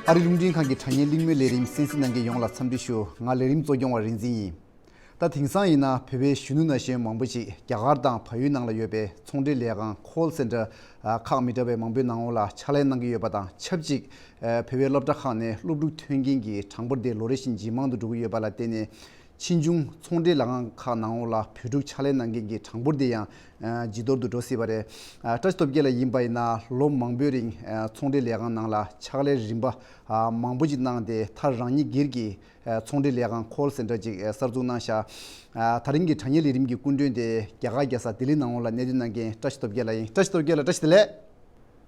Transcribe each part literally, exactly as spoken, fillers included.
ཨ་རི་རླུང་འཕྲིན་ཁང་གི་དྲ་བརྙན་གླེང་མོལ་ལས་རིམ་གསན་གཟིགས་གནང་མཁན་ཡོངས་ལ་འཚམས་འདྲི་ཞུ། ང་ལས་རིམ་གཙོ་སྐྱོང་བ་རིག་འཛིན་ཡིན། ད་དེང་སང་ཡིན་ན་བོད་པའི་གཞོན་ནུ་ན་གཞོན་མང་པོ་ཞིག་རྒྱ་གར་དང་བལ་ཡུལ་ནང་ལ་ཡོད་པའི་ཚོང་འབྲེལ་ལས་ཁང་ཁོལ་སེན་ཊར་ཁག་མི་འདྲ་བའི་མང་པོའི་ནང་ལོགས་ལ་ཕྱག་ལས་གནང་གི་ཡོད་པ་དང་ཆབས་ཅིག་བོད་པའི་སློབ་གྲྭ་ཁག་ནས་སློབ་ཕྲུག་ཐོན་མཁན་གྱི་གྲངས་འབོར་དེ་ལོ་རེ་བཞིན་ཇེ་མང་དུ་འགྲོ་གི་ཡོད་པ་ལ་བརྟེན་ནས། ཕྱིས་འབྱུང་ཚོང་འབྲེལ་ལས་ཁང་ཁག་ནང་ལོགས་ལ་བོད་ཕྲུག་ཕྱག་ལས་གནང་མཁན་གྱི་གྲངས་འབོར་དེ་ཡང་ཇེ་མཐོར་དུ་འགྲོ་སྲིད་པ་རེད། བཀྲ་ཤིས་སྟོབས་རྒྱལ་ལགས་ཡིན་པ་ཡིན་ན་ལོ་མང་པོའི་རིང་ཚོང་འབྲེལ་ལས་ཁང་ནང་ལ་ཕྱག་ལས་རིམ་པ་མང་པོ་ཅིག་གནང་སྟེ། མཐར་རང་ཉིད་སྒེར་གྱི་ཚོང་འབྲེལ་ལས་ཁང་ཁོལ་སེན་ཊར་ཅིག་གསར་འཛུགས་གནང་ཤག་ད་རིང་གི་དྲ་བརྙན་ལས་རིམ་གྱི་སྐུ་མགྲོན་དེ་རྒྱ་གར་རྒྱལ་ས་ལྡི་ལི་ནང་ལོགས་ལ་གནས་སྡོད་གནང་མཁན་བཀྲ་ཤིས་སྟོབས་རྒྱལ་ལགས་ཡིན། བཀྲ་ཤིས་སྟོབས་རྒྱལ་ལགས། བཀྲ་ཤིས་བདེ་ལེགས།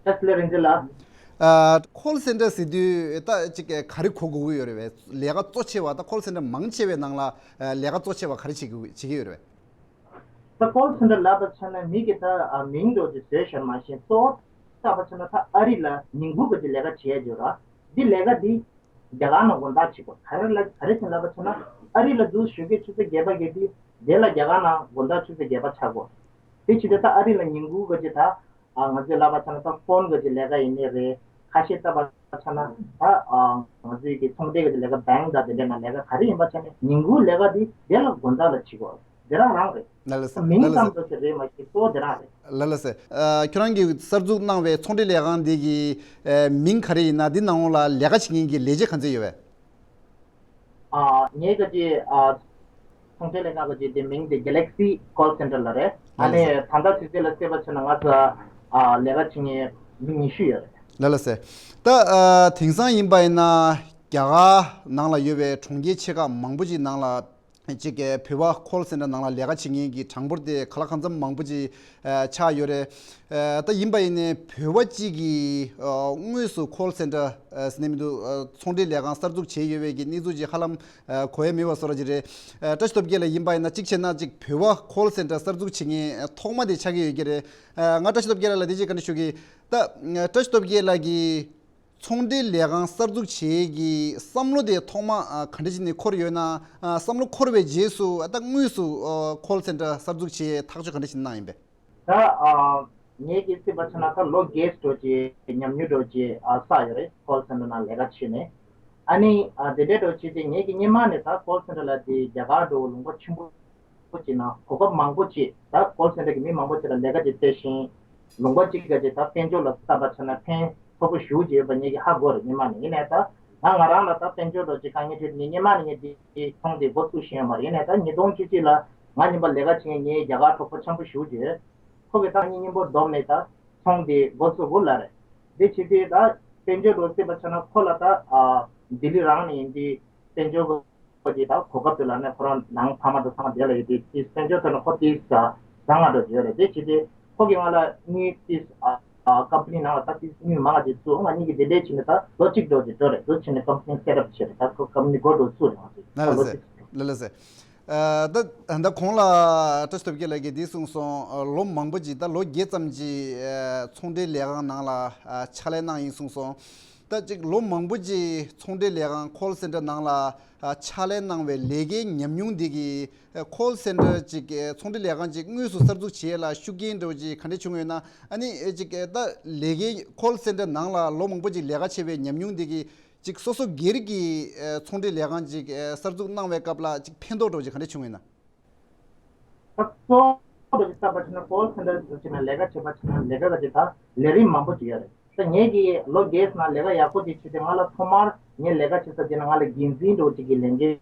བཀྲ་ཤིས་བདེ་ལེགས་རིན་ཆེན་ལགས། ཨ། ཁོལ་སེན་ཊར་ཟེར་དུས་ད་ཅིག་ག་རེ་གོ་དགོས་ཀྱི་ཡོད་རེད་པས། ལས་ཀ་གཙོ་ཆེ་བ་ད་ཁོལ་སེན་ཊར་མང་ཆེ་བའི་ནང་ལ་ཨ་ལས་ཀ་གཙོ་ཆེ་བ་ག་རེ་བྱེད་ཀྱི་བྱེད་ཀྱི་ཡོད་རེད་པས། ད་ཁོལ་སེན་ཊར་ལབ་པ་ཆ་ན་མི་གི་ད་ཨ་མིང་འདྲ་ཅིག་བཟོས་བཞག་མ་ཤེས། གཙོ་བོ་ལྟ་བ་ཆ་ན་ད་ཨ་རི་ལ་ཉིན་གུང་གི་ལས་ཀ་བྱེད་ཡ་ཡོད་ར། འདི་ལས་ཀ་འདི་རྒྱ་གར་ནང་དགོང་དག་བྱེད་དགོས། ག་རེ་ལ་ག་རེ་བྱེད་ལབ་པ་ཆ་ན་ཨ་རི་ལ་འདུག་ཞོགས་ཀས་ཆུ་ཚོད་བརྒྱད་པ་བརྒྱད་དུས་དེ་ལ་རྒྱ་གར་ནང་དགོང་དག་ཆུ་ཚོད་བརྒྱད་པ་ཆགས་དགོས། དེ་བྱེད་དུས་ད་ཨ་རི་ལ་ཉིན་གུང་གི་ཅིག་ད་ཨ་ང་ཚོས་ལབ་པ་ཆ་ན་ད་ཕོན་གི་ཅིག་ལས་ཀ་ཡིན་ནི་རེད། ཁ་ཤས་ལྟ་བ་ཆ་ན་ད་ཨ་ང་ཚོའི་གི་ཚོང་འབྲེལ་གི་ལས་ཀ་བེང་ཀི་དང་དེ་འདྲ་ན་ལས་ཀ་ག་རེ་ཡིན་པ་ཆ་ན་ཉིན་གུང་ལས་ཀ་འདི་དེ་ལ་དགོང་དག་ལ་བྱེད་དགོས། དེ་རང་རང་རེད། ལགས་ལགས་སེ། མིང་ལགས་ལགས་ཙམ་སེ། དུ་ཞིག་རེད་མ་གཏོགས་གཙོ་བོ་དེ་རང་རེད། ལགས་ལགས་སེ། ཨ། ཁྱོད་རང་གིས་གསར་འཛུགས་གནང་བའི་ཚོང་འབྲེལ་ལས་ཁང་འདི་གི་ཨ་མིང་ག་རེ་ཡིན་ན། འདི་ནང་ལོགས་ལ་ལས་ཀ་བྱེད་མཁན་གྱི་ལས་བྱེད་ག་ཚོད་ཡོད་པས། ཨ། ངའི་གི་ཅིག་ཨ་ཚོང་འབྲེལ་ལས་ཁང་གི་ཅིག་དེ་མིང་དེ་Galaxy Call Center ལབ་རེད། ཨ་ལགས་ལགས་ནི་སེ། ད་ལྟ་དུས་ཚོད་ལ་བལྟས་པ་ཆ་ན་ང་ཚོ་ཨ་ལས་ཀ་བྱེད་མཁན་མི་ཉི་ཤུ་ཡོད་རེད། ལགས་ལགས་སེ། ད་ཨ་དེང་སང་ཡིན་པ་ཡིན་ན་རྒྱ་གར་ནང་ལ་ཡོད་པའི་གྲོང་ཁྱེར་ཆེ་ཁག་མང་པོ་ཅིག་ནང་ལ་ཅིག་གི་བོད་པ་ཁོལ་སེན་ཊར་ནང་ལ་ལས་ཀ་བྱེད་མཁན་གྱི་གྲངས་འབོར་དེ་ག་ལ་གང་འཚམ་མང་པོ་ཅིག་ཨ་ཆགས་ཡོད་རེད། ཨ་ད་ཡིན་པ་ཡིན་ནའི་བོད་པ་གཅིག་གིས་ཨ་དངོས་སུ་ཁོལ་སེན་ཊར་ཨ་ཟེར་ནས་མི་འདུག་ཨ་ཚོང་འབྲེལ་ལས་ཁང་གསར་འཛུགས་བྱས་ཡོད་པའི་གི་གནས་ཚུལ་ཅིག་ཧ་ལམ་ཨ་གོ་ཡ་མེད་པ་བཟོ་འདྲ་ཅིག་རེད། ཨ་བཀྲ་ཤིས་སྟོབས་རྒྱལ་ལགས་ཡིན་པ་ཡིན་ན་གཅིག་བྱས་ན་ཅིག་བོད་པ་ཁོལ་སེན་ཊར་གསར་འཛུགས་བྱེད་མཁན་ཐོག་མ་དེ་ཆགས་ཀྱི་ཡོད་ཀྱི་རེད། ཨ་ང་བཀྲ་ཤིས་སྟོབས་རྒྱལ་ལགས་ལ་དེ་ཅིག་བཀའ་འདྲི་ཞུ་གི། ད་ཨ་བཀྲ་ཤིས་སྟོབས་རྒྱལ་ལགས་ཀྱིས་ཚོང་འབྲེལ་ལས་ཁང་གསར་འཛུགས་བྱེད་ཀྱི་བསམ་བློ་དེ་ཐོག་མ་ཨ་ག་འདྲ་ཅིག་ནས་འཁོར་ཡོད་ན། ཨ་བསམ་བློ་འཁོར་བའི་རྗེས་སུ་ཨ་ད་དངོས་སུ་ཨ་ཁོལ་སེན་ཊར་གསར་འཛུགས་བྱེད་ཐག་གཅོད་ག་འདྲ་ཅིག་གནང་ཡིན་པས། ད་ཨ་ངས་ཀྱི་སྲིད་པ་ཆ་ན་ད་ལོ་བརྒྱད་འགྲོ་ཅིག་ཉམས་མྱོང་འགྲོ་ཅིག་ཨ་བསགས་ཡོད་རེད། ཁོལ་སེན་ཊར་ནང་ལས་ཀ་བྱས་ནས། ཨ་ནི་ཨ་དེ་འདྲའི་འགྲོ་ཅིག་དེ་ངས་ཀྱི་སྔོན་མ་ནས་ད་ཁོལ་སེན་ཊར་ལ་དེ་རྒྱ་གར་འགྲོ་ལུང་པ་ཆེན་པོ་པོ་ཅིག་ནང་གོ་སྐབས་མང་པོ་ཅིག་ད་ཁོལ་སེན་ཊར་གྱི་མི་མང་པོ་ཅིག་ལ་ལས་ཀ་ཅིག་སྟེར་ཞིང་། ལུང་པ་གཅིག་ག་ཅིག་ད་དཔལ་འབྱོར་ལ་བལྟས་པ་ཆ་ན་ཕན་ཐོགས་པོ་ཞེ་པོ་ཅིག་ཡོད་པ་ངེད་ཀྱིས་ཧ་གོ་རེད། སྔོན་མ་ནས་ཡིན་ནའི་ད་ང་ང་རང་ལ་ད་དཔལ་འབྱོར་ལ་ཅིག་དཀའ་ངལ་འཕྲད་དུས་ངས་སྔོན་མ་ནས་ངས་འདི་ཚོང་འདི་འགོ་བཙུགས་ཤེས་ཡོད་མ་རེད། ཡིན་ནའི་ད་ཉིས་སྟོང་བཅུ་གཅིག་ལ་ང་ཉིན་པ་ལས་ཀ་བྱེད་མཁན་ངའི་རྒྱ་གར་གྲོགས་པོ་འཆམ་པོ་ཞེ་པོ་ཅིག་ཡོད། ཁོ་གིས་ད་ངའི་མཉམ་པོ་བསྡོམས་ནས་ད་ཚོང་འདི་འགོ་བཙུགས་དགོས་ལབ་རེད། འདི་བྱེད་དུས་ད་དཔལ་འབྱོར་ལ་བལྟས་པ་ཆ་ན་ཁོ་ལ་ད་ཨ་ལྡི་ལི་རང་ནས་ཡིན་དུས་དཔལ་འབྱོར་གྱི་ཁོ་གི་ད་གོ་སྐབས་དེ་ལ་ནས་ཁོ་རང་ནང་ཕ་མ་དང་ཚང་མ་བསྡད་ལ་ཡོད་དེ་དེ་དཔལ་འབྱོར་ཐོག་ནས་ཁོ་དེ་ཟ་ཟ་ང་འགྲོ་བྱོས་རེད། དེ་བྱེད་དེ་ཁོ་གིས་ང་ལ་དངུལ་དེ་ཨ་ཨ་ཀམ་པ་ནི་ནང་ལ་ད་དེ་དངུལ་མང་ང་དེ་བཙུགས། ང་གཉིས་ཀྱིས་དེ་འདྲའི་བྱས་ནས་ད་ལོ་གཅིག་འགྲོ་དེ་འགྲོ་རེད། ལོ་གཅིག་ནས་ཀམ་པ་ནི་སེ་ཊི་ཨབ་བྱས་རེད། ད་ཁོ་ཀམ་པ་ནི་འགོ་འགྲོ་བཙུགས་རེད། ང་ཚོས་ལ་ད་ལོ་ལ་གཅིག་ལ་ལ་ཟེར། ཨ་ད་ད་གོང་ལ་བཀྲ་ཤིས་སྟོབས་རྒྱལ་ལགས་ཀྱིས་འདི་གསུངས་སོང་། ཨ་ལོ་མང་པོ་ཅིག་ད་ལོ་བརྒྱད་ཙམ་ཅིག་ཨ་ཚོང་འབྲེལ་ལས་ཁང་ནང་ལ་ཨ་ཕྱག་ལས་གནང་ཡིན་གསུངས་སོང་། ད་ཅིག་ལོ་མང་པོ་ཅིག་ཚོང་འབྲེལ་ལས་ཁང་ཁོལ་སེན་ཊར་ནང་ལ་ཨ་ཕྱག་ལས་གནང་བའི་ལས་ཀའི་ཉམས་མྱོང་འདི་གིས་ཨ་ཁོལ་སེན་ཊར་ཅིག་ཨ་ཚོང་འབྲེལ་ལས་ཁང་ཅིག་དངོས་སུ་གསར་འཛུགས་བྱེད་ཡས་ལ་ཤུགས་རྐྱེན་འདྲ་བོ་ཅིག་ག་འདྲ་བྱུང་ཡོད་ན། ཨ་ནི་ཨ་ཅིག་ཨ་ད་ལས་ཀའི་ཁོལ་སེན་ཊར་ནང་ལ་ལོ་མང་པོ་ཅིག་ལས་ཀ་བྱས་པའི་ཉམས་མྱོང་འདི་གིས་ཅིག་སོ་སོ་སྒེར་གྱི་ཨ་ཚོང་འབྲེལ་ལས་ཁང་ཅིག་ཨ་གསར་འཛུགས་གནང་བའི་སྐབས་ལ་ཅིག་ཕན་ཐོགས་འདྲ་བོ་ཅིག་ག་འདྲ་བྱུང་ཡོད་ན། ད་གཙོ་བོ་ཅིག་བལྟས་པ་ཆ་ན་ཁོལ་སེན་ཊར་ཅིག་ནང་ལས་ཀ་བྱེད་པ་ཆ་ན་ལས་ཀ་ག་ཅིག་ད་ལས་རིམ་མང་པོ་ཅིག་ཡོད་རེད། ད་ངེད་ཀྱིས་ལོ་བརྒྱད་ནང་ལས་ཀ་ཡག་པོ་ཅིག་བྱས་ཏེ་ང་ལ་ཐོག་མར་ངས་ལས་ཀ་བྱེད་ས་དེ་ན་ང་ལ་འགན་འཛིན་འདྲ་བོ་ཅིག་གི་ལས་འགན་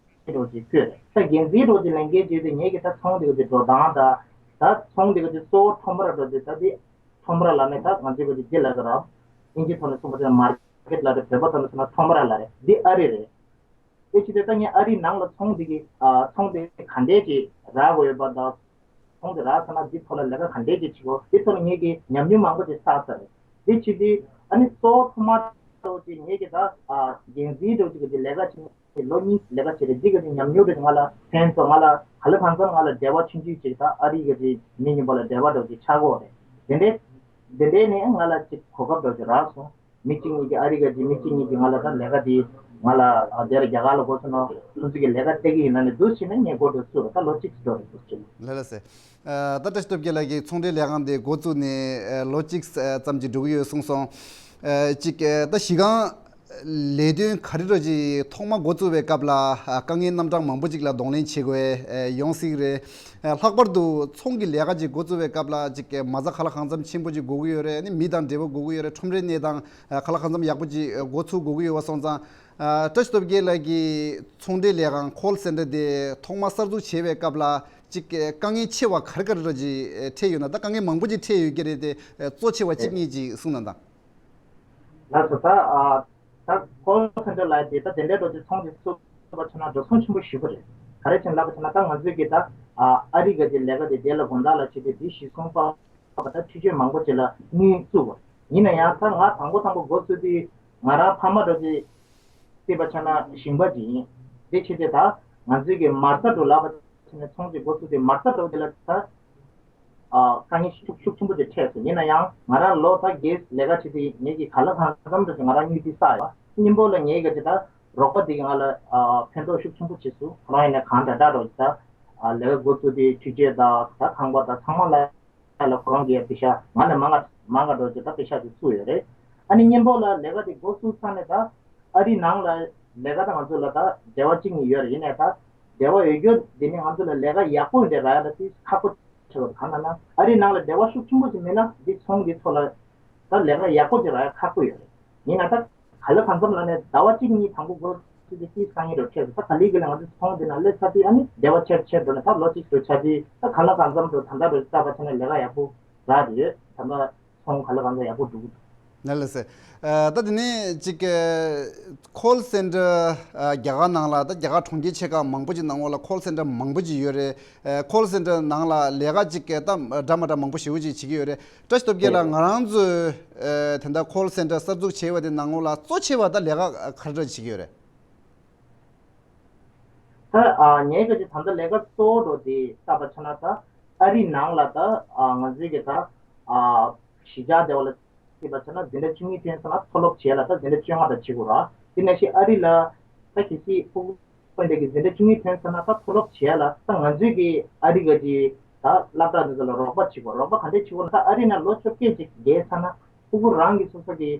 འདྲ་བོ་ཅིག་ཕུལ་རེད། ད་འགན་འཛིན་འདྲ་བོ་ཅིག་ལས་འགན་བྱས་ཏེ་ངེད་ཀྱིས་ད་ཚོང་འདི་ག་ཅིག་འགྲོ་སྟངས་ད་ད་ཚོང་འདི་ག་ཅིག་གཙོ་བོ་ཁྲོམ་ར་འགྲོ་དུས་ད་དེ་ཁྲོམ་ར་ལ་ནས་ད་ང་ཚོས་ག་ཅིག་ཅི་ལབ་ཀྱི་རེད། ཨིན་ཇི་ཐོག་ནས་གསུངས་པ་ཅིག་ན་མར་ཀེ་ཊི་ལབ་རེད། བོད་པ་ཐོག་ནས་གསུངས་ན་ཁྲོམ་ར་ལབ་རེད། འདི་ཨ་རི་རེད། དེ་བྱས་ཏེ་ད་ངས་ཨ་རིའི་ནང་ལ་ཚོང་འདི་གི་ཨ་ཚོང་འདི་ག་འདྲས་ཀྱི་རག་དགོས་ཡོད་པ་དང་། ཚོང་འདི་རག་ཚར་ན་འདི་ཐོག་ལ་ལས་ཀ་ག་འདྲས་ཀྱི་བྱེད་དགོས། འདི་ཐོག་ལ་ངས་ཀྱི་ཉམས་མྱོང་མང་པོ་ཅིག་བསགས་ཚར་རེད། དེ་བྱས་ཏེ་ཨ་ནི་གཙོ་བོ་ཐོག་མར་འགྲོ་ཅིག་ངས་ཀྱི་ད་ཨ་འགན་འཛིན་འགྲོ་ཅིག་གི་ལས་ཀ་བྱས་ནས་ལོ་གཉིས་ལས་ཀ་བྱས་རེད། འདི་ག་ཅིག་ཉམས་མྱོང་རེད། ང་ལ་ཕན་ཐོགས། ང་ལ་ག་ལེ་གང་འཚམ་ང་ལ་འབྲེལ་བ་ཆུང་ཆུང་ཅིག་ད་ཨ་རི་ག་ཅིག་མི་ཡིན་པ་ལ་འབྲེལ་བ་འགྲོ་ཅིག་ཆགས་ཀྱི་ཡོད་རེད། དེ་འདྲས་དེ་འདྲས་ནས་ང་ལ་ཅིག་གོ་སྐབས་འགྲོ་ཅིག་རག་སོང་། མི་གཅིག་གཉིས་ཀྱིས་ཨ་རི་ག་ཅིག་མི་གཅིག་གཉིས་ཀྱིས་ང་ལ་ད་ལས་ཀ་དེ་ང་ལ་ཨ་དེ་ལ་རྒྱ་གར་ལ་འགོ་ཚུགས་ན་ཁོང་ཚོ་གི་ལས་ཀ་སྟེར་གི་ཡིན་ན་ནི་འདུག་བྱས་ན་ངས་འགོ་འགྲོ་ཚུགས་རེད། ད་ལོ་གཅིག་འགྲོ་རེད་འདུག་བྱས་ན། ལགས་ལགས་སེ། ཨ་ད་བཀྲ་ཤིས་སྟོབས་རྒྱལ་ལགས་ཀྱིས་ཚོང་འབྲེལ་ལས་ཁང་དེ་འགོ་བཙུགས་ནས་ཨ་ལོ་གཅིག་ཙམ་ཅིག་འགྲོ་གི་ཡོད་གསུངས་སོང་། ཨ་གཅིག་ཨ་ད་གཞི་རྐང་ ལས་དོན་ག་རེ་འདྲ་ཅིག་ཐོག་མ་འགོ་བཙུགས་པའི་སྐབས་ལ་ཨ་དཀའ་ངལ་རྣམ་གྲངས་མང་པོ་ཅིག་ལ་གདོང་ལེན་བྱེད་དགོས་ཨ་ཡོང་སྲིད་རེད། ཨ་ལྷག་པར་དུ་ཚོང་གི་ལས་ཀ་ཅིག་འགོ་བཙུགས་པའི་སྐབས་ལ་ཅིག་མ་རྩ་ག་ལ་གང་འཚམ་ཆེན་པོ་ཅིག་དགོས་ཀྱི་ཡོད་རེད། ཨ་ནི་མི་དང་འབྲེལ་བ་དགོས་ཀྱི་ཡོད་རེད། ཁྲོམ་རའི་གནས་སྟངས་ཨ་ག་ལ་གང་འཚམ་ཡག་པོ་ཅིག་འགོ་ཚུགས་དགོས་ཀྱི་ཡོད་པ་སོང་ཙང་། ཨ་བཀྲ་ཤིས་སྟོབས་རྒྱལ་ལགས་ཀྱི་ཚོང་འབྲེལ་ལས་ཁང་ཁོལ་སེན་ཊར་དེ་ཐོག་མ་གསར་འཛུགས་བྱས་པའི་སྐབས་ལ་ཅིག་དཀའ་ངལ་ཆེ་བ་ག་རེ་ག་རེ་འདྲ་ཅིག་འཕྲད་ཡོད་ན། ད་དཀའ་ངལ་མང་པོ་ཅིག་འཕྲད་ཡོད་ཀྱི་རེད་དེ། གཙོ་ཆེ་བ་གཅིག་གཉིས་ཅིག་གསུངས་གནང་དང་། ལགས་སོ། ད་ཨ་ད་ཁོལ་སེན་ཊར་ལབ་དེ་ད་དེ་འདྲའི་འགྲོ་དེ་ཚོང་དེ་བཙུགས་པ་ཆ་ན་འགྲོ་སོང་ཆེན་པོ་ཞེ་པོ་རེད། ག་རེ་བྱས་ལབ་པ་ཆ་ན་ད་ང་ཚོས་ཀྱི་ད་ཨ་ཨ་རི་ག་གི་ལས་ཀ་དེ་དེ་ལ་དགོང་དག་ལ་བྱས་ཏེ་དེ་གཞི་བཟུང་པ་ད་འཕྲུལ་ཆས་མང་པོ་ཅིག་ལ་དངུལ་བཙུགས་པ་ཡིན་ན་ཡང་ད་ང་དང་པོ་དང་པོ་འགོ་ཚུགས་དུས་ང་རང་ཕ་མ་འགྲོ་དེ་བལྟས་པ་ཆ་ན་ཞིང་པ་ཅིག་ཡིན། དེ་བྱས་ཏེ་ད་ང་ཚོས་ཀྱི་མ་རྩ་འགྲོ་ལབ་པ་ཆ་ན་ཚོང་ཅིག་འགོ་ཚུགས་དུས་མ་རྩ་འགྲོ་དེ་ལ་ད། དཀའ་ངལ་ཤུགས་ཤུགས་ཆེན་པོ་ཅིག་འཕྲད་སོང་། ཡིན་ན་ཡང་ང་རང་ལོ་ད་བརྒྱད་ལས་ཀ་བྱེད་དུས་ངེད་ཀྱི་ག་ལ་གང་འཚམ་དུ་ང་རང་དངུལ་འདི་བསགས་ཡོད། གཉིས་པོ་ལ་ངེད་ཀྱི་ད་རོགས་པ་འདི་གི་ང་ལ་ཕན་ཐོགས་ཤུགས་ཆེན་པོ་བྱས་སོང་། ཁོ་རང་ཡིན་ན་གང་འདྲ་འདྲ་རོགས་ཀྱི་ད་ལས་ཀ་འགོ་བཙུགས་དུས་འཕྲུལ་ཆས་དང་ད་ཁང་པ་དང་ཚང་མ་ལ་ལ་ཁོ་རང་གིས་པེ་ཤག་ང་ལས་མང་ང་མང་ང་འགྲོ་རྒྱུ་ད་པེ་ཤག་ཅིག་བཙུགས་ཡོད་རེད། ཨ་ནི་གཉིས་པོ་ལ་ལས་ཀ་དེ་འགོ་བཙུགས་ཚར་ནས་ད་ཨ་རི་ནང་ལ་ལས་ཀ་ད་ང་ཚོ་ལ་ད་འབྲེལ་བ་གཅིག་གཉིས་ཡོད་རེད། ཡིན་ནའི་ད་འབྲེལ་བ་ཡོད་རྒྱུ་དེ་ནི་ང་ཚོ་ལ་ལས་ཀ་ཡག་པོ་འདྲ་རག་ཡ་ལ་དེ་ཁག་པོ་ཆེ་བ་གང་ལབ་ན་ཨ་རི་ནང་ལ་འབྲེལ་བ་ཤུགས་ཆེན་པོ་ཞིག་མེད་ན་འདི་ཚོང་འདི་ཚོ་ལ་ད་ལས་ཀ་ཡག་པོ་ཅིག་རག་ཡ་ཁག་པོ་ཡོད་རེད། ཡིན་ན་ད་ག་ལ་གང་འཚམ་ལ་ནས་ཟླ་བ་གཅིག་གཉིས་དང་པོ་འགོར་ཅི་ཅི་ཅི་སང་ཉིན་རུ་ཁྲལ་ད་ག་ལི་གི་ལ་ང་ཚོ་ཚོང་འདི་ན་སླེབས་ཚར་དུས་ཨ་ནི་བདེ་བ་ཆེར་ཆེར་འགྲོ་ནས་ད་ལོ་གཅིག་རུ་ཆ་དུས་ད་ག་ལ་གང་འཚམ་རུ་ད་ལྟ་རུ་ལྟ་བ་ཆ་ནས་ལས་ཀ་ཡག་པོ་རག་རེད། ད་ལྟ་ཚོང་ག་ལ་གང་འཚམ་ཡག་པོ་འགྲོ་གི་འདུག་ལགས་ལགས་སེ། ཨ་ད་དེ་ནས་ཅིག་ཁོལ་སེན་ཊར་རྒྱ་གར་ནང་ལ་ད་རྒྱ་གར་གྲོང་ཁྱེར་ཆེ་ཁག་མང་པོ་ཅིག་ནང་ལོགས་ལ་ཁོལ་སེན་ཊར་མང་པོ་ཅིག་ཡོད་རེད། ཁོལ་སེན་ཊར་ནང་ལ་ལས་ཀ་ཅིག་ད་འདྲ་མ་འདྲ་མང་པོ་ཞེ་པོ་ཅིག་བྱེད་ཀྱི་ཡོད་རེད། བཀྲ་ཤིས་སྟོབས་རྒྱལ་ལགས། ང་རང་ཚོས་ཨ་དེ་འདྲ་ཁོལ་སེན་ཊར་གསར་འཛུགས་བྱས་པ་དེ་ནང་ལོགས་ལ་གཙོ་ཆེ་བ་ད་ལས་ཀ་ག་རེ་འདྲ་བྱེད་ཀྱི་ཡོད་རེད། ད་ཨ་ངའི་ག་ཅིག་ད་ལྟ་ལས་ཀ་གཙོ་བོ་འགྲོ་དེ་བལྟས་པ་ཆ་ན་ད་ཨ་རི་ནང་ལ་ད་ཨ་ང་ཚོའི་གི་ད་ཨ་གཞིས་ཆགས་དེ་བ་ལ་བལྟས་པ་ཆ་ན་འཛིན་གྲྭ་བཅུ་གཉིས་ཐོན་ཚར་ན་མཐོ་སློབ་བྱས་ལ་ད་འཛིན་གྲྭ་བཅོ་ལྔ་ད་བྱེད་དགོས་ར། དེ་ནང་བཞིན་ཨ་རི་ལ་ད་གལ་སྲིད་ཕྲུ་གུ་འདི་གི་འཛིན་གྲྭ་བཅུ་གཉིས་ཐོན་ཚར་ན་ད་མཐོ་སློབ་བྱས་ལ་ད་ང་ཚོའི་གི་ཨ་རི་ག་ཅིག་ད་སློབ་གྲྭ་འདི་ཚོ་ལ་རོགས་པ་བྱེད་དགོས། རོགས་པ་ག་འདྲས་བྱེད་དགོས་ན་ད་ཨ་རི་ནང་ལོ་བཅོ་བརྒྱད་ཅིག་བསྡད་ཚར་ན་ཕྲུ་གུ་རང་གི་སོ་སོ་གི་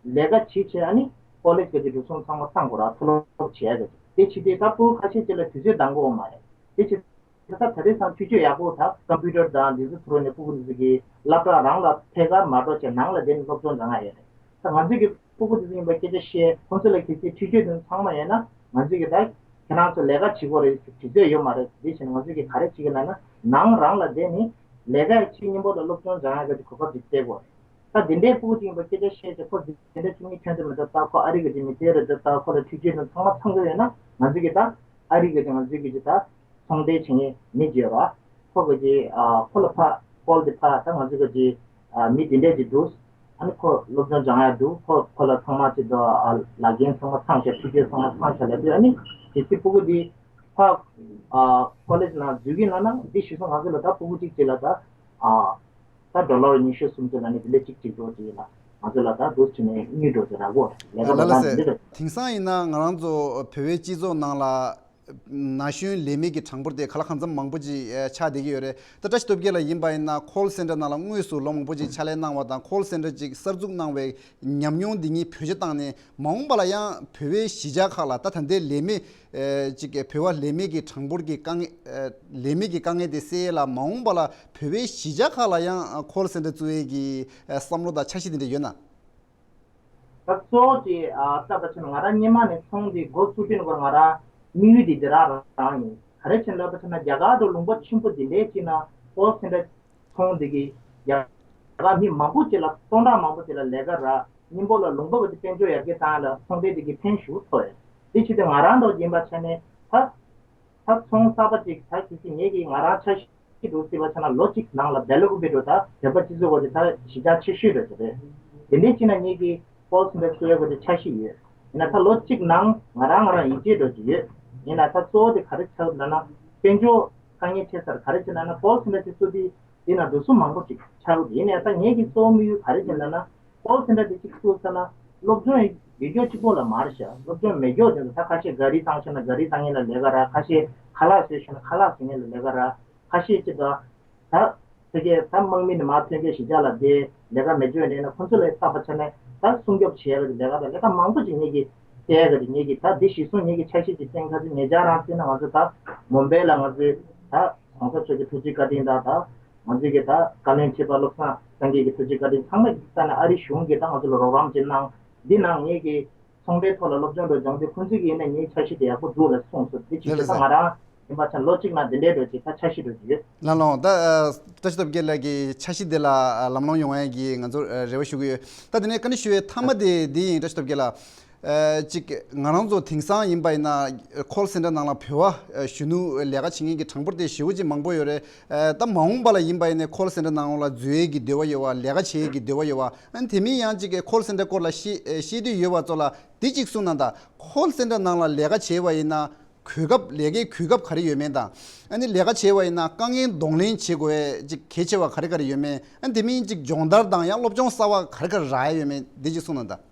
ལས་ཀ་བྱེད་བྱེད་ཨ་ནི་ཀོ་ལེཇ་ག་ཅིག་འགྲོ་སོང་ཚང་མ་ཚང་དགོས་ར། མཐོ་སློབ་བྱས་ག་ཅིག་དེ་བྱེད་དུས་ད་ཕྲུ་གུ་ཁ་ཤས་ཅིག་ལ་དུས་ཚོད་འདང་གི་ཡོད་མ་རེད། དེ་བྱེད་ད་ད་རེས་སང་ཕྱི་ཕྱོགས་ཡག་པོ་ད་ཀམ་པུ་ཊར་དང་འདི་ཚོ་ཐུག་རོགས་ནས་ཕྲུ་གུ་འདི་ཚོ་གི་སློབ་གྲྭ་རང་ལ་ཐད་ཀར་མ་འགྲོ་བྱས་ནང་ལ་བསྡད་ནས་སློབ་སྦྱོང་སྦྱང་ཡ་ཡོད་རེད། ད་ང་ཚོས་ཀྱི་ཕྲུ་གུ་འདི་ཚོ་ཡིན་པ་སྐད་ཆ་བཤད་ཁོང་ཚོ་ལ་གལ་སྲིད་འཕྲུལ་ཆས་འདི་ཚོ་ཚང་མ་ཡོད་ན་ང་ཚོས་ཀྱི་ད་ཁྱེད་རང་ཚོ་ལས་ཀ་བྱེད་དགོས་རེད། དུས་ཚོད་ཡོད་མ་རེད། དེ་བཞིན་ང་ཚོས་ཀྱི་ག་རེ་བྱེད་ཀྱི་ལབ་ན་ནང་རང་ལ་བསྡད་ནས་ལས་ཀ་ཡི་ཕྱི་མཉམ་པོ་ལ་སློབ་སྦྱོང་སྦྱང་ཡ་གི་གོ་སྐབས་ཅིག་སྟེར་དགོས་རེད། ད་དེ་འདྲའི་ཕྲུ་གུ་ཅིག་ཡིན་པ་སྐད་ཆ་བཤད་ཅིག་ཁོ་དེ་འདྲ་ཆུང་ངུའི་ཁྱོན་དུ་མི་འགྲོ། ད་ཁོ་ཨ་རི་གི་ཅིག་མི་སྟེར་རེད་འདུག་ད་ཁོ་ལ་འཕྲུལ་ཆས་དང་ཚང་མ་ཚང་གི་ཡོད་ན་ང་ཚོ་གི་ད་ཨ་རི་གི་ཅིག་ང་ཚོ་གི་ཅིག་ད་ཚོང་འབྲེལ་བྱེད་མཁན་མི་ཅིག་ཡོད་ར། ཁོ་གི་ཅིག་ཨ་ཁོ་ལ་ཕ་ཀོལ་དེ་ཕ་ད་ང་ཚོ་གི་ཅིག་ཨ་མི་དེ་འདྲས་ཅིག་འདུག་ཨ་ནི་ཁོ་སློབ་སྦྱོང་སྦྱང་ཡ་འདུག་ཁོ་ཁོ་ལ་ཚང་མ་ཅིག་ད་ཨ་ལག་འཁྱེར་ཚང་མ་ཚང་ཤག་འཕྲུལ་ཆས་ཚང་མ་ཚང་ཤག་ལབ་དུས་ཨ་ནི་དེ་ཚེ་ཕྲུ་གུ་དེ་ཕ་ཨ་ཀོ་ལེཇ་ནང་འཛུལ་གི་ན་ན་འདི་གཞི་བཟུང་ང་ཚོ་ལ་ད་ཕྲུ་གུ་གཅིག་ཅིག་ལ་ད་ཨ། ད་ཌོ་ལར་ཉི་ཤུ་སུམ་ཅུ་ལ་ནི་དེ་འདྲ་གཅིག་གཅིག་འགྲོ་གཅིག་ཡིན་ལ་ང་ཚོ་ལ་ད་འདུག་བྱས་ནས་དངུལ་འགྲོ་གཅིག་རག་གོ་ལས་ཀ་ལ་ལ་ལ་མ་སེ། འདི་རེད། དེང་སང་ཡིན་ན་ང་རང་ཚོ་བོད་པའི་སྤྱི་ཚོགས་ནང་ལ་ན་གཞོན་ལས་མེད་ཀྱི་གྲངས་འབོར་དེ་ག་ལ་གང་འཚམ་མང་པོ་ཅིག་ཆགས་བསྡད་ཀྱི་ཡོད་རེད། ད་བཀྲ་ཤིས་སྟོབས་རྒྱལ་ལགས་ཡིན་པ་ཡིན་ན་ཁོལ་སེན་ཊར་ནང་ལ་དངོས་སུ་ལོ་མང་པོ་ཅིག་ཕྱག་ལས་གནང་བ་དང་ཁོལ་སེན་ཊར་ཅིག་གསར་འཛུགས་གནང་བའི་ཉམས་མྱོང་འདི་ཉིད་བེད་སྤྱོད་བཏང་ནས་མ་འོངས་པ་ལ་ཡང་བོད་པའི་གཞིས་ཆགས་ཁག་ལ་ད་ད་ལྟའི་ལས་མེད་ཅིག་བོད་པ་ལས་མེད་ཀྱི་གྲངས་འབོར་གྱི་དཀའ་ངལ་ལས་མེད་ཀྱི་དཀའ་ངལ་དེ་སེལ་ཡས་ལ་མ་འོངས་པ་ལ་བོད་པའི་གཞིས་ཆགས་ཁག་ལ་ཡང་ཁོལ་སེན་ཊར་བཙུགས་ཡས་ཀྱི་བསམ་བློ་དང་འཆར་གཞི་དེ་འདྲ་ཡོད་ན། ད་གཙོ་བོ་དེ་ལྟ་བ་ཆ་ན་ང་རང་སྔོན་མ་ནས་ཚོང་འདི་འགོ་བཙུགས་དུས་ནས་ང་རང་དམིགས་ཡུལ་དེ་དེ་རང་རང་ཡིན། ག་རེ་བྱས་ན་ལབ་པ་ཆ་ན་རྒྱ་གར་དུ་ལུང་པ་ཆེན་པོ་འདི་འདྲའི་ཅིག་ན་ཁོལ་སེན་ཊར་ཚོང་འདི་གི་རྒྱ་གར་མི་མང་པོ་ཅིག་ལ་སྟོང་ཕྲག་མང་པོ་ཅིག་ལ་ལས་ཀ་རག་སྙིང་པོ་ལ་ལུང་པ་གི་དཔལ་འབྱོར་ཡར་རྒྱས་བཏང་ལ་ཚོང་འབྲེལ་འདི་གི་ཕན་ཞུ་ཐོགས་ཡོད། དེ་ཕྱིར་དེ་ང་རང་འདྲ་ཡིན་པ་ཆ་ནས་ད་ད་ཚོང་གསར་པ་ཅིག་ད་ཁྱེད་ཀྱིས་ངེད་ཀྱིས་ང་རང་ཆ་ཤས་འདུག་སྲིད་པ་ཆ་ན་ལོ་གཅིག་ནང་ལ་བེ་ལ་ཀུ་པེ་འགྲོ་ད་བོད་པ་སྤྱི་ཚོགས་གོ་དེ་ད་གཞིས་ཆགས་ཆེ་ཤོས་རེད་དེ་རེད། དེ་འདྲའི་ཕྱིར་ན་ངེད་ཀྱིས་ཁོལ་སེན་ཊར་བཙུགས་ཡོད་གོ་དེ་ཆ་ཤས་ཡོད། ཡིན་ན་ད་ལོ་གཅིག་ནང་ང་རང་ང་རང་ཡིད་ཆེས་འགྲོ་གི་ཡོད། ཡིན་ན་ད་གཙོ་བོ་དེ་ག་རེ་ཆགས་ན་ན་དཔལ་འབྱོར་དཀའ་ངལ་འཕྲད་སར་ག་རེ་བྱས་ན་ན་ཁོལ་སེན་ཊར་དེ་བཙུགས་དུས། དེ་ན་འགྲོ་སོང་མང་པོ་ཅིག་ཆགས་ཀྱི་ཡིན་ནའི་ད་ངེད་ཀྱི་གཙོ་བོ་དམིགས་ཡུལ་ག་རེ་བྱས་ན་ན་ཀོལ་སེན་ཊར་དེ་གཅིག་བཙུགས་ཚར་ན་སློབ་སྦྱོང་ཡོད་རྒྱུ་གཅིག་པོ་ལ་མ་རེད་ཤག་སློབ་སྦྱོང་མེད་རྒྱུ་དེ་ཚོ་ད་ཁ་ཤས་ག་རི་བཏང་ཤེས་ན་ག་རི་བཏང་ཡིན་ལ་ལས་ཀ་ར་ཁ་ཤས་ཁ་ལག་བཟོས་ཤེས་ན་ཁ་ལག་བཟོ་ཡིན་ལ་ལས་ཀ་ར་ཁ་ཤས་ཅིག་ད་ད་ཕ་གིའི་ད་དམག་མི་ནས་མར་ཐོན་མཁན་གཞིས་ཆགས་ལ་བསྡད་ལས་ཀ་མེད་རྒྱུ་ཡིན་ན་ཁོང་ཚོ་ལ་བལྟས་པ་ཆ་ནས་ ད་སྲུང་སྐྱོབ་བྱེད་ཡག་གི་ལས་ཀ་དང་ལས་ཀ་མང་པོ་ཅིག་ངེད་ཀྱིས་བྱེད་ཡག་གི་ངེད་ཀྱིས་ད་འདི་གཞི་བཟུང་ངེད་ཀྱིས་འཆར་གཞི་ཅིག་བཏིང་ཁ་ཅིག་ཉེ་ཆར་རང་བརྩིས་ན་ང་ཚོ་ད་མུམ་བེ་ལ་ང་ཚོའི་ད་གོང་ས་མཆོག་གི་ཐུགས་རྗེ་བཀའ་དྲིན་དང་ད་ང་ཚོའི་གི་ད་བཀའ་བློན་ཁྲི་པ་བློ་བཟང་སེང་གེ་གི་ཐུགས་རྗེ་བཀའ་དྲིན་ཚང་མ་གི་ས་ནས་ཨ་རིའི་གཞུང་གིས་ད་ང་ཚོ་ལ་རོགས་རམ་ཅིག་གནང་། འདི་ནང་ངེད་ཀྱིས་ཚོང་འབྲེལ་ཐོག་ལ་སློབ་སྦྱོང་འགྲོ་སྦྱོང་དུས་ཁོང་ཚོས་ཀྱིས་ཡིན་ན་ངའི་འཆར་གཞི་དེ་ཡག་པོ་འདུག་ལ་གསུངས་སོང་། དེ་ཅིག་ལགས་ལགས་ད་ང་རང་ཡིན་པ་ཆ་ལོ་གཅིག་ནང་དེ་འདྲའི་འགྲོ་ཅིག་ད་འཆར་གཞི་འགྲོ་གི་ཡོད། ལགས་ལགས་ད་ཨ་བཀྲ་ཤིས་སྟོབས་རྒྱལ་ལགས་ཀྱི་འཆར་གཞི་དེ་ལ་ཨ་ལམ་ལྷོང་ཡོང་ཡས་ཀྱི་ང་ཚོར་ཨ་རེ་བ་ཞུ་གི་ཡོད། ད་དེ་ནས་བཀའ་འདྲི་ཞུ་ཡས་མཐའ་མ་དེ་འདི་ཡིན། བཀྲ་ཤིས་སྟོབས་རྒྱལ་ལགས། ཨ་གཅིག་ང་རང་ཚོ་དེང་སང་ཡིན་པ་ཡིན་ན་ཁོལ་སེན་ཊར་ནང་ལ་བོད་པ་ཨ་གཞོན་ནུ་ལས་ཀ་བྱེད་མཁན་གྱི་གྲངས་འབོར་དེ་ཞེ་པོ་ཅིག་མང་པོ་ཡོད་རེད། ཨ་ད་མ་འོངས་པ་ལ་ཡིན་པ་ཡིན་ནའི་ཁོལ་སེན་ཊར་ནང་ལ་འཛུལ་ཡས་ཀྱི་འདོད་པ་ཡོད་པ། ལས་ཀ་བྱེད་ཡས་ཀྱི་འདོད་པ་ཡོད་པ། ཨ་དེ་མིན་ཡང་གཅིག་ཁོལ་སེན་ཊར་སྐོར་ལ་ཤེས་ཨ་ཤེས་འདོད་ཡོད་པ་ཚོ་ལ་དེ་གཅིག་གསུངས་གནང་དང་། ཁོལ་སེན་ཊར་ནང་ལ་ལས་ཀ་བྱས་པ་ཡིན་ན་གོ་སྐབས་ལས་ཀའི་གོ་སྐབས་ག་རེ་ཡོད་མེད་དང་། ཨ་ནི་ལས་ཀ་བྱས་པ་ཡིན་ན་དཀའ་ངལ་གདོང་ལེན་བྱེད་དགོས་ཡས་ཅིག་གལ་ཆེ་བ་ག་རེ་ག་རེ་ཡོད་མེད། ཨ་དེ་མིན་ཅིག་སྦྱོང་བརྡར་དང་ཡང་སློབ་སྦྱོང་གསར་བ་ག་རེ་ག་རེ་རག་ཡས་ཡོད་མེད་འདི་ཅིག་གསུངས་གནང་དང་། ད་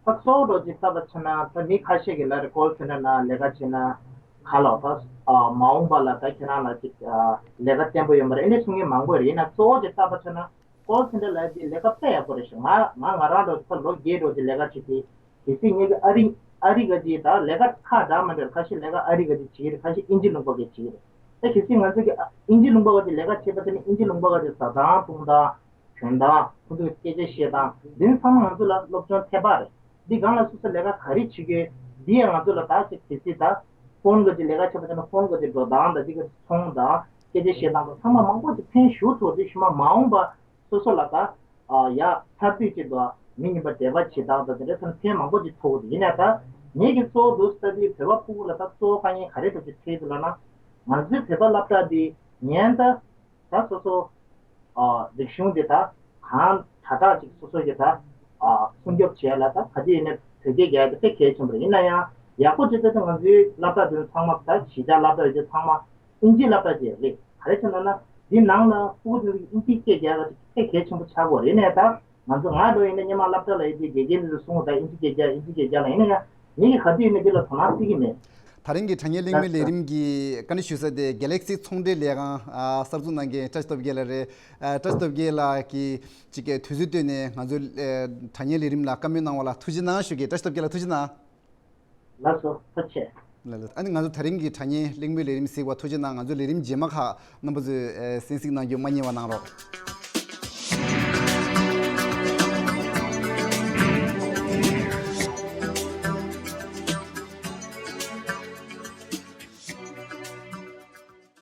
གཙོ་བོ་འདྲ་ཅིག་བལྟས་པ་ཆ་ན་ད་མི་ཁ་ཤས་ཀྱིས་ལབ་རེད། ཁོལ་སེན་ཊར་ནང་ལས་ཀ་བྱས་ན་ག་ལ་ད་ཨ་མ་འོངས་པ་ལ་ད་ཁྱེད་རང་ལ་ཅིག་ཨ་ལས་ཀ་བརྟན་པོ་ཡོད་མ་རེད། ཨ་ནི་གསུང་མཁན་མང་པོ་རེད། ཡིན་ན་གཙོ་བོ་ཅིག་བལྟས་པ་ཆ་ན་ཁོལ་སེན་ཊར་ལབ་ཡས་དེ་ལས་ཀ་དཔེ་ཡག་པོ་རེད་ཤག་ང་ང་ང་རང་འདྲ་ཅིག་ད་ལོ་བརྒྱད་འགྲོ་ཅིག་ལས་ཀ་བྱེད་དུས་གལ་སྲིད་ངེད་ཀྱི་ཨ་རི་ཨ་རི་ག་ཅིག་ད་ལས་ཀ་ཁག་འདྲ་མི་འདྲ་ཁ་ཤས་ལས་ཀ་ཨ་རི་ག་ཅིག་བྱེད་ཀྱི་རེད། ཁ་ཤས་ཨིན་ཇི་ལུང་པ་གིས་བྱེད་ཀྱི་རེད། ད་གལ་སྲིད་ང་ཚོ་གི་ཨ་ཨིན་ཇི་ལུང་པ་ག་ཅིག་ལས་ཀ་བྱེད་པ་དེ་ནི་ཨིན་ཇི་ལུང་པ་ག་ཅིག་ཟ་ཐང་འཐུང་ཐང་གྱོན་སྟངས་ཁོང་ཚོའི་སྐད་ཆ་བཤད་སྟངས་འདི་ཚང་མ་ང་ཚོ་ལ་སློབ་སྦྱོང་ཐེབས་པ་རེད། འདི་སྒང་ལ་སོ་སོ་ལས་ཀ་ག་རེ་བྱེད་ཀྱི་ཡོད་འདི་ཡང་ང་ཚོ་ལ་ད་ཅིག་གལ་སྲིད་ད་ཕོན་ག་ཅིག་ལས་ཀ་བྱེད་པ་དེ་ན་ཕོན་ག་ཅིག་འགྲོ་སྟངས་དང་འདི་ག་ཅིག་ཚོང་དང་སྐད་ཆ་བཤད་སྟངས་དང་ཚང་མ་མང་པོ་ཅིག་ཕན་ཞུ་ཐུབ་དེ་ཞུ་མ་མ་འོངས་པ་སོ་སོ་ལ་ད་ཨ་ཡ་ཚར་དུས་ཅིག་ཏུ་མི་གཉིས་པ་འབྲེལ་བ་བྱེད་སྟངས་དང་དེ་འདྲ་ཚང་ཕན་མང་པོ་ཅིག་ཐོགས་དེ་ཡིན་ན་ད་ངེད་ཀྱི་གཙོ་བོ་འདུག་ས་དེ་བོད་པ་ཕྲུ་གུ་ལ་ད་གཙོ་བོ་དཀའ་ངལ་ག་རེ་འདྲ་ཅིག་འཕྲད་འདུག་ལབ་ན་ང་ཚོའི་བོད་པ་སློབ་གྲྭ་འདི་ཉན་ད། ད་སོ་སོ་ཨ་རིག་གཞུང་འདི་ད་གང་དྲག་དྲག་ཅིག་སོ་སོ་ཡི་ད་ཨ་སྲུང་སྐྱོབ་བྱས་ལ་ད་ག་དུས་ཡིན་ན་བོད་སྐད་རྒྱག་ཡ་དེ་དཔེ་གལ་ཆེན་པོ་རེད། ཡིན་ན་ཡང་ཡག་པོ་ཅིག་ད་ང་ཚོའི་སློབ་གྲྭ་འདི་ཚང་མ་ད་གཞིས་ཆགས་སློབ་གྲྭ་ཡོད་ཚང་མ་ཨིན་ཇི་སློབ་གྲྭ་ཅིག་རེད། ག་རེ་བྱས་ན་ན་འདི་ནང་ལ་ཕྲུ་གུ་ཚོ་ཨིན་ཇི་སྐད་རྒྱག་ཡ་དེ་དཔེ་གལ་ཆེན་པོ་ཆགས་ཀྱི་ཡོད་རེད། ཡིན་ན་ད་ང་ཚོ་ང་འདྲ་ཡིན་ན་སྔོན་མ་སློབ་གྲྭ་ལ་ཡོད་དུས་དགེ་རྒན་ཚོས་གསུངས་ད་ཨིན་ཇི་སྐད་རྒྱག་ཨིན་ཇི་སྐད་རྒྱག་ལ་ཡིན་ན་ཡང་ངེད་ཀྱིས་ག་དུས་ཡིན་ན་འདི་ལ་དོ་སྣང་བྱེད་ཀྱི་མེད། ད་རིང་གི་དྲ་བརྙན་གླེང་མོལ་ལས་རིམ་གྱི་བཀའ་འདྲི་ཞུ་ས་དེ་Galaxy་ཚོང་འབྲེལ་ལས་ཁང་ཨ་གསར་འཛུགས་གནང་མཁན་བཀྲ་ཤིས་སྟོབས་རྒྱལ་ལགས་རེད། ཨ་བཀྲ་ཤིས་སྟོབས་རྒྱལ་ལགས་ཀྱིས་ཅིག་གི་དུས་ཚོད་བཏོན་ནས་ང་ཚོའི་ཨ་དྲ་བརྙན་ལས་རིམ་ལ་བཀའ་མོལ་གནང་བ་ལ་ཐུགས་རྗེ་གནང་ཞུ་གི། བཀྲ་ཤིས་སྟོབས་རྒྱལ་ལགས་ཐུགས་རྗེ་གནང་། ལགས་སོ་ཐུགས་རྗེ་ཆེ། ལགས་ལགས། ཨ་ནི་ང་ཚོ་ད་རིང་གི་དྲ་བརྙན་གླེང་མོལ་ལས་རིམ་གཟིགས་པ་ཐུགས་རྗེ་གནང་། ང་ཚོ་ལས་རིམ་རྗེས་མ་ཁག་རྣམ་པ་ཚོས་ཨ་གསན་གཟིགས་གནང་རྒྱུ་མ་བསྙེལ་བ་གནང་རོགས།